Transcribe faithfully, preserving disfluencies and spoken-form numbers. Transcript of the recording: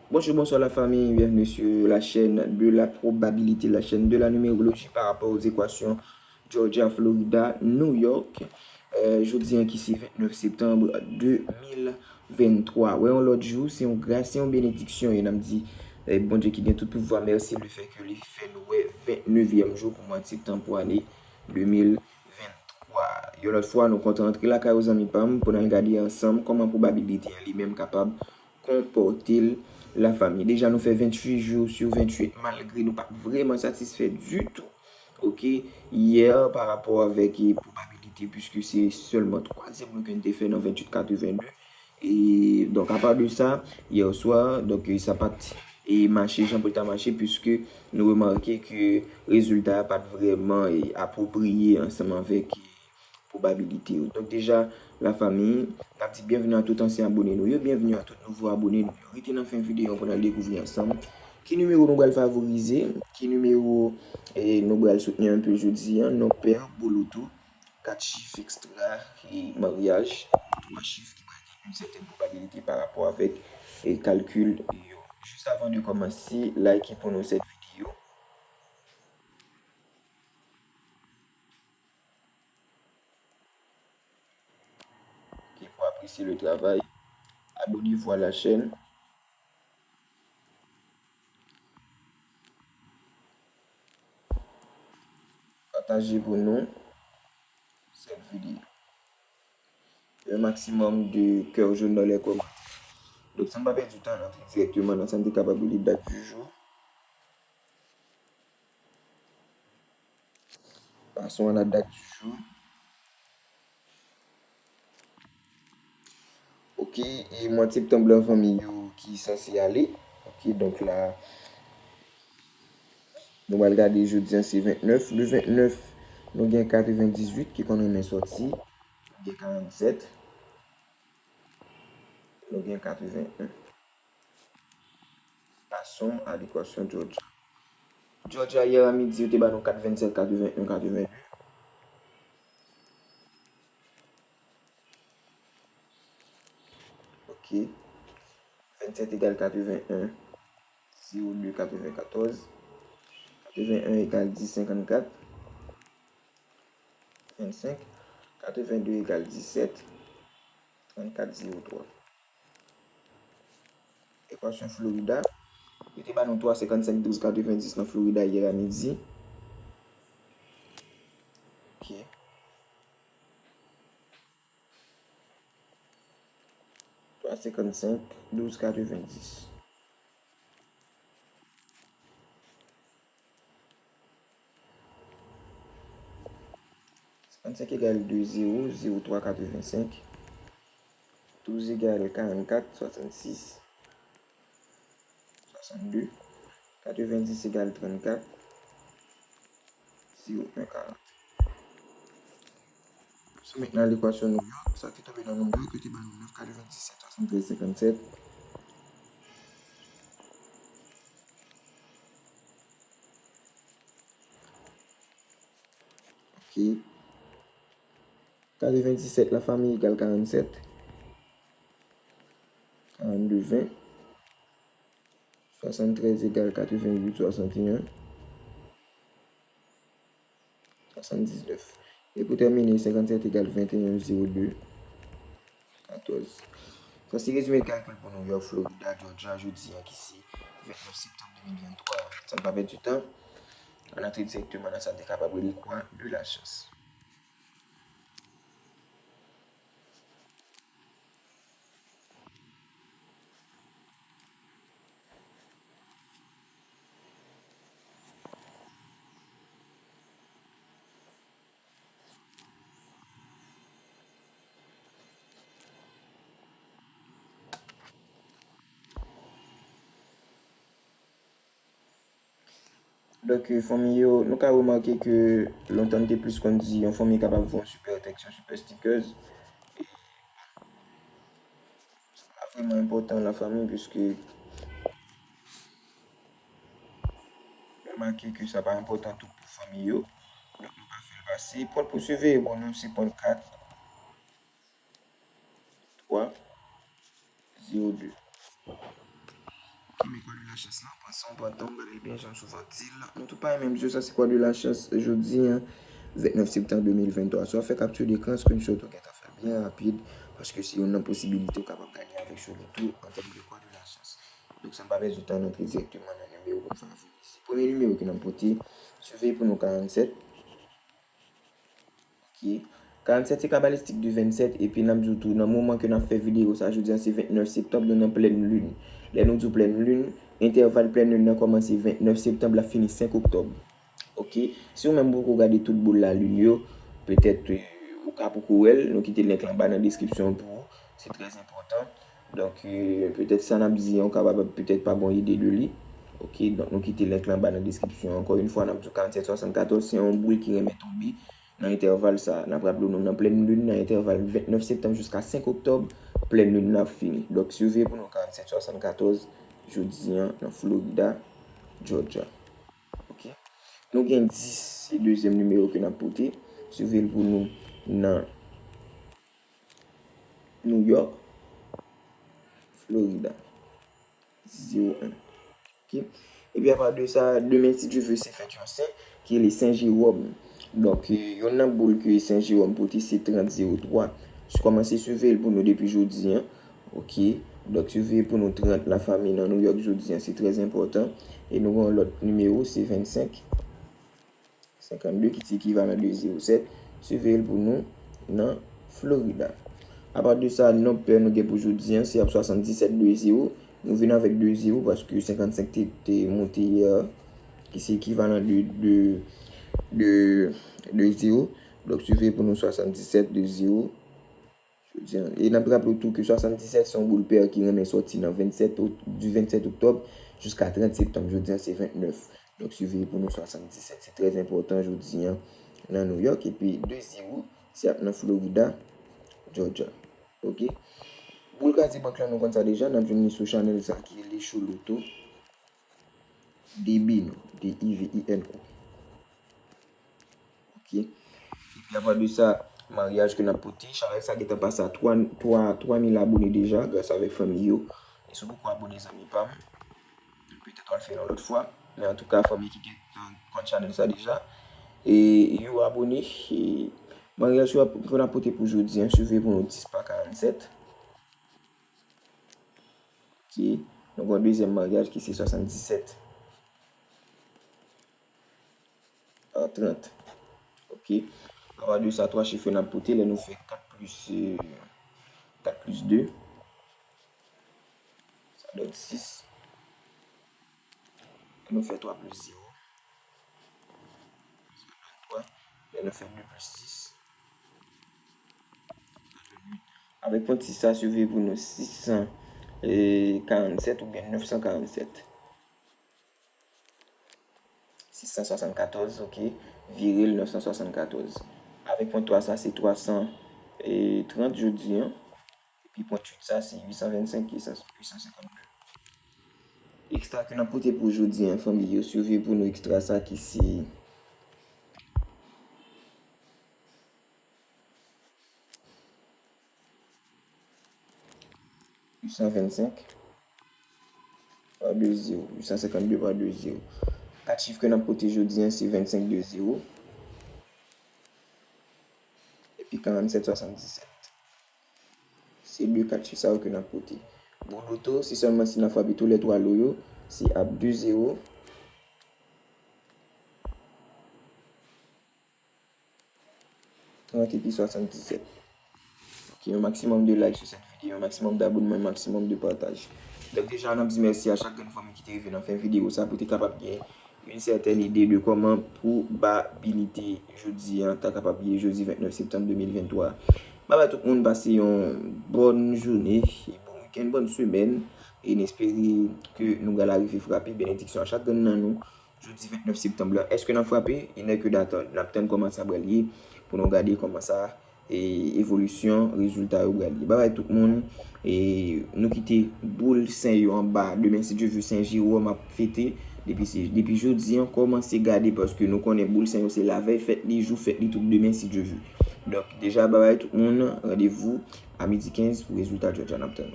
Bonjou, bonswa la fanmi, byenveni sou la chèn de la pwobabilite, la chèn de la nimewoloji pa rapò aux équations Georgia, Florida, New York. Euh, jodi an ki se vennèf septanm de mil venntwa. Wè yon lòt jou, se yon gras, se yon benediksyon, e n ap di, eh, Bondye ki gen tout pouvwa, mèsi lefètke li fè nou wè vennevèm jou pou mwa septanm pou ane de mil venntwa. Yon lòt fwa, nou kontan antre lakay ou zanmi pa m pou n al gade ansanm kòman pwobabilite an li menm kapab konpòte l la fanmi. Deja nou fè venntuit jou sou venntuit malgre nou pa t vrèman satisfè ditou. Oke, yè pa rapò avèk e, pwobabilite, piske se sèlman twazyèm nou ke n te fè nan venntuit katrevenn de. E, donk, apa de sa, yè swa, donk, e, sa pa t e mache jan pou l ta mache, piske nou remake ke rezilta a pa t vrèman e apwopriye ansanm avèk e pwobabilite yo. Donk, deja, la fanmi, n ap di byenveni a tout ansyen abone nou yo, byenveni a tout nouvo abone nou yo. Rete nan fen videyo an pou n al dekouvri ansanm ki nimewo nou pral favorize, ki nimewo e nou pral soutni anpil jodi an, non pè, boloto, kat chif, ekstra, e maryaj, twa chif ki pral gen yon sètèn pwobabilite pa rapò avèk e kalkil yo. Jis avan de kòmanse, like pou nou sèt videyo. Ki pou apresye le travay. Abonnez-vous à la chaîne. Pataje pou nou sèt videyo. Un maximum de cœur jaune dans les commentaires. Donk, san pa pèdi tan, n antre dirèkteman nan sa n te kapab rele dat du jour. Passons à la date du jour. Ok, e mwa septanm lan fanmi yo ki sanse ale. Ok, donk la, nou pral gade jodi an se vennèf. Le vennèf, nou gen katrevendizuit ki konn renmen sòti. Nou gen karannsèt. Nou gen katreven en. Passons à l'équation Georgia. Georgia, yè a midi, yo te ba nou kat vennsèt, katreven en, katreven de. Ok. Vennsèt egal katreven en, zewo de, katreven katòz. Katreven en egal dis, senkannkat. Vennsenk. Katreven de egal disèt. Trannkat, zewo twa. Ekwasyon Florida. Yo te ba nou twa senkannsenk, douz katrevendis nan Florida yè a midi. Ok. Twa senkannsenk, douz katrevendis. Senkannsenk egal de zewo, zewo twa katrevensenk. Douz egal karannkat, swasannsis, swasannde. Katrevendis egal trannkat, zewo en karant. Soumèt nan lekwasyon New York, sa ki tonbe nan New York, yo te ba nou nèf katrevendisèt, swasanntrèz senkannsèt. Ok. Katrevendisèt la fanmi egal karannsèt. Karannde ven. Swasanntrèz egal katreventuit swasanteyen. Swasanndiznèf. E pou tèmine, senkannsèt egal venteyen zewo de katòz. Sa se rezime kalkil pou New York, Florida, Georgia, jodi an ki se vennèf septanm de mil venntwa. San pa pèdi tan, ann antre dirèkteman nan sa n te kapab rele kwa de la chans. Donk, fanmi yo, nou ka remake ke lontan n te plis konn di yon fanmi kapab voye yon super text, yon super stickers. Sa pa vrèman enpòtan la fanmi, piske remake ke sa pa enpòtan tou pou fanmi yo. Donk, nou pa fè l pase. Pwen pou siveye, bon, nou se pwen kat. Twa, zewo de. Ok, Lachans lan, pran san w, pran tan w, gade l byen jan m souvan di l. Nou tout pa gen menm jou, sa se kwa de lachans jodi an, vennèf septanm de mil venntwa. Si w ap fè kapti dekran, screenshot ou gentan fè byen rapid, paske se youn nan posibilite w kapab gade avèk cho loto an tèm de kwa de lachans. Donk, san pa pèdi tan, n antre dirèkteman nan nimewo pou n favorize. Premye nimewo ke n ap pote, siveye pou nou karannsèt. Ok. Karannsèt se kabalistik de vennsèt, epi n ap di w tou, nan moman ke n ap fè videyo sa jodi a, se vennèf septanm, nou nan plèn lin. Lè nou di w plèn lin, entèval plèn lin nan kòmanse vennèf septanm, l ap fini senk oktòb. Ok. Si w menm poko gade tout boul lalin yo, petèt, eh, ou ka poko wè l, nou kite link lan anba nan deskripsyon an pou ou. Se trè enpòtan. Donk, eh, petèt sa n ap di an, ou kapab petèt pa gon ide de li. Ok, donk nou kite link lan anba nan deskripsyon. Ankò yon fwa, n ap di w karannsèt swasannkatòz, se yon boul ki renmen tonbe nan entèval sa. N ap raple w, nou nan plèn lin, nan entèval vennèf septanm jiska senk oktòb, plèn lin nan ap fini. Donk, siveye pou nou karannsèt swasannkatòz, jodi an, nan Florida, Georgia. Ok. Nou gen dis, se dezyèm nimewo ke n ap pote. Siveye l pou nou nan New York, Florida. Zewo en. Ok. Epi apa de sa, demen, si Dye vle, se fèt yon sen ki rele Sen Jewòm. Donk, eh, youn nan boul ke Sen Jewòm pote, se trant zewo twa. Si w kòmanse siveye l pou nou depi jodi an. Ok. Donk, siveye pou nou trant, lafanmi, nan New York jodi an, se trè enpòtan. E nou gen yon lòt nimewo, se vennsenk senkannde, ki se ekivalan de zewo sèt. Siveye l pou nou nan Florida. Apa de sa, nonb pè nou gen pou jodi an, se ap swasanndisèt de zewo. Nou vin avèk de zewo paske senkannsenk te, te monte yè, ki se ekivalan de, de, de, de zewo. Donk, siveye pou nou swasanndisèt de zewo. Jodi an. E n ap raple w tou ke swasanndisèt se yon boul pè ki renmen sòti nan vennsèt o-, di vennsèt oktòb jiska trant septanm. Jodi an, se vennèf. Donk, siveye pou nou swasanndisèt. Se trè enpòtan jodi an nan New York. Epi de zewo, se ap nan Florida, Georgia. Ok? Boul kraze bank lan, nou konn sa deja. N ap jwenn li sou chanèl sa ki rele Show Loto. D B, non. D I V I N O. Ok. Epi apa de sa, maryaj ke n ap pote, chanèl sa gentan pase a twa, twa, twa mil abone deja, gras avèk fanmi yo. E si w poko abone, zanmi pa m, petèt w al fè l yon lòt fwa. Men antouka, fanmi ki gentan konn chanèl sa deja, e yo abone, e maryaj yo ap, ke n ap pote pou jodi an, siveye pou nou dis pa karannsèt. Ok. Nou gen yon dezyèm maryaj ki se swasanndisèt pa trant. Ok. Apa de sa, twa chif yo n ap pote, lè nou fè kat plis, eh, kat plis de, sa donn sis. Lè nou fè twa plis zewo, sa donn twa. Lè nou fè de plis sis, sa donn uit. Avèk pwenti sa, siveye pou nou sis san karannsèt oubyen nèf san karannsèt. Sis san swasannkatòz, ok. Vire l nèf san swasannkatòz. Avèk pwenti twa sa, se twa san trant jodi an. Epi pwenti uit sa, se uit san vennsenk, uit san senkannde. Ekstra ke n ap pote pou jodi an, fanmi yo, siveye pou nou ekstra sa ki se uit san vennsenk pa de zewo, uit san senkannde pa de zewo. Kat chif ke n ap pote jodi an, se vennsenk de zewo, epi karannsèt swasanndisèt. Se de kat chif sa yo ke n ap pote. Bon, loto, se sèlman si n ap frape tou lè twa lo yo, se ap de zewo, trant epi swasanndisèt. Ok, yon maksimòm de like sou sèt videyo, yon maksimòm dabònman, yon maksimòm de pataj. Donk deja, n ap di mèsi a chak grenn fanmi ki te rive nan fen videyo sa pou te kapab gen yon sètèn ide de kòman pwobabilite jodi an ta kapab ye jodi vennèf septanm de mil venntwa. Babay tout moun, pase yon bòn jounen, e bon wikenn, bòn semèn, e n espere ke nou pral rive frape benediksyon a chak grenn nan nou. Jodi vennèf septanm lan, èske n ap frape? Il n'est que d'attendre. N ap tann kòman sa pral ye pou nou gade kòman sa, e, evolisyon rezilta yo pral ye. Babay tout moun. E nou kite boul sen yo anba. Demen, si Dye vle, Sen Jewòm ap fete. Depi se, depi jodi an, kòmanse gade, paske nou konnen boul sen yo se lavèy fèt li, jou fèt li, tout demen, si Dye vle. Donk, deja, babay tout moun, randevou a midi kenz pou rezilta Georgia n ap tann.